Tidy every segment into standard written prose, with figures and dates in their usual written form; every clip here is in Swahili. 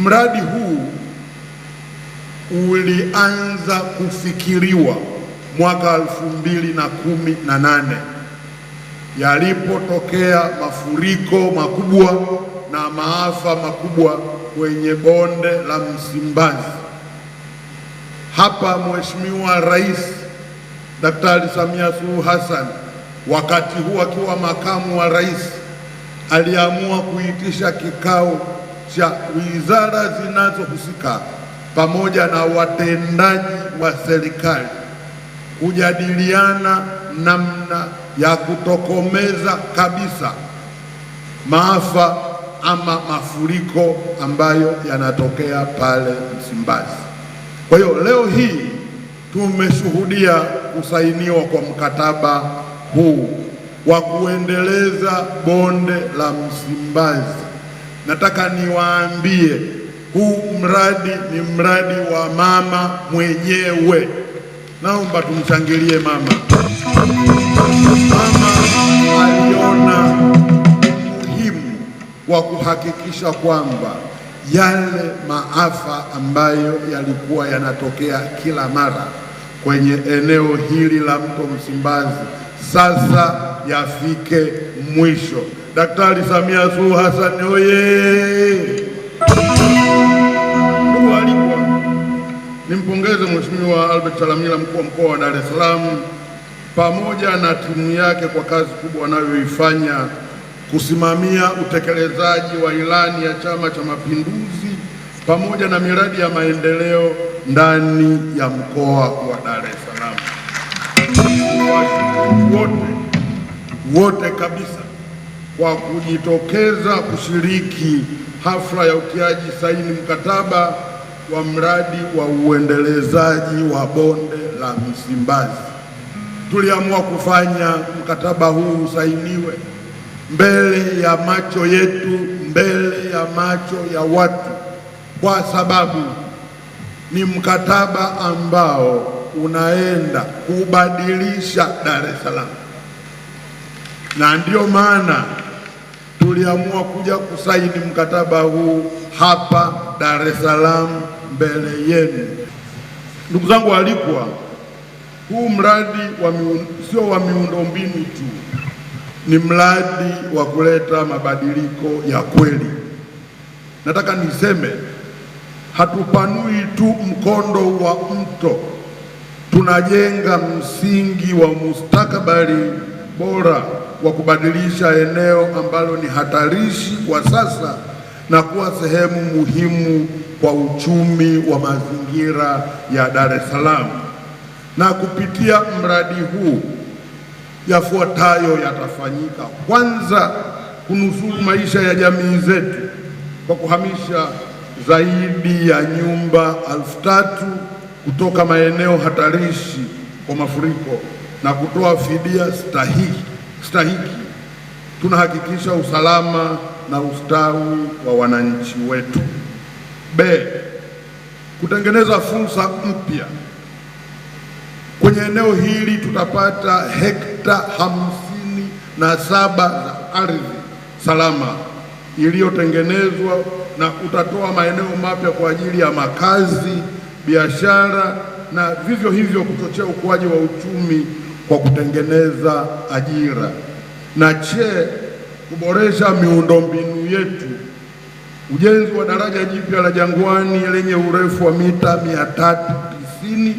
Mradi huu ulianza kufikiriwa mwaka 2018 yalipotokea mafuriko makubwa na maafa makubwa kwenye bonde la Msimbazi. Hapa Mheshimiwa Rais Daktari Samia Suluhu Hassan, wakati huu akiwa makamu wa rais, aliamua kuitisha kikao cha wizara zinazohusika pamoja na watendaji wa serikali kujadiliana namna ya kutokomeza kabisa maafa ama mafuriko ambayo yanatokea pale Msimbazi. Kwa hiyo leo hii tumeshuhudia kusainiwa kwa mkataba huu wa kuendeleza bonde la Msimbazi. Nataka niwaambie huu mradi ni mradi wa mama mwenyewe. Naomba tumshangilie mama. Mama aliona umuhimu wa kuhakikisha kwamba yale maafa ambayo yalikuwa yanatokea kila mara kwenye eneo hili la mto Msimbazi sasa yafike mwisho. Daktari Samia Suluhu Hassan oye! Ndugu waalikwa, nimpongeze Mheshimiwa Albert Chalamila, mkuu wa mkoa wa Dar es Salaam, pamoja na timu yake kwa kazi kubwa wanayoifanya kusimamia utekelezaji wa ilani ya Chama cha Mapinduzi pamoja na miradi ya maendeleo ndani ya mkoa wa Dar es Salaam. Washukuru wote wote kabisa kwa kujitokeza kushiriki hafla ya utiaji saini mkataba wa mradi wa uendelezaji wa bonde la Msimbazi. Tuliamua kufanya mkataba huu usainiwe mbele ya macho yetu, mbele ya macho ya watu, kwa sababu ni mkataba ambao unaenda kubadilisha Dar es Salaam, na ndiyo maana tuliamua kuja kusaini mkataba huu hapa Dar es Salaam mbele yenu. Ndugu zangu waalikwa, huu mradi sio wa miundombinu tu, ni mradi wa kuleta mabadiliko ya kweli. Nataka niseme hatupanui tu mkondo wa mto, tunajenga msingi wa mustakabali bora wa kubadilisha eneo ambalo ni hatarishi kwa sasa na kuwa sehemu muhimu kwa uchumi wa mazingira ya Dar es Salaam. Na kupitia mradi huu yafuatayo yatafanyika. Kwanza, kunusuru maisha ya jamii zetu kwa kuhamisha zaidi ya nyumba 3,000 kutoka maeneo hatarishi kwa mafuriko na kutoa fidia stahiki. Tunahakikisha usalama na ustawi wa wananchi wetu. B, kutengeneza fursa mpya kwenye eneo hili. Tutapata hekta 57 za ardhi salama iliyotengenezwa na utatoa maeneo mapya kwa ajili ya makazi, biashara na vivyo hivyo kuchochea ukuaji wa uchumi kwa kutengeneza ajira. Na che, kuboresha miundombinu yetu. Ujenzi wa daraja jipya la Jangwani lenye urefu wa mita 390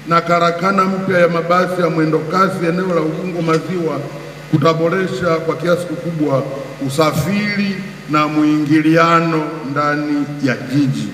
na karakana mpya ya mabasi ya mwendokasi eneo la Ubungo Maziwa kutaboresha kwa kiasi kikubwa usafiri na mwingiliano ndani ya jiji.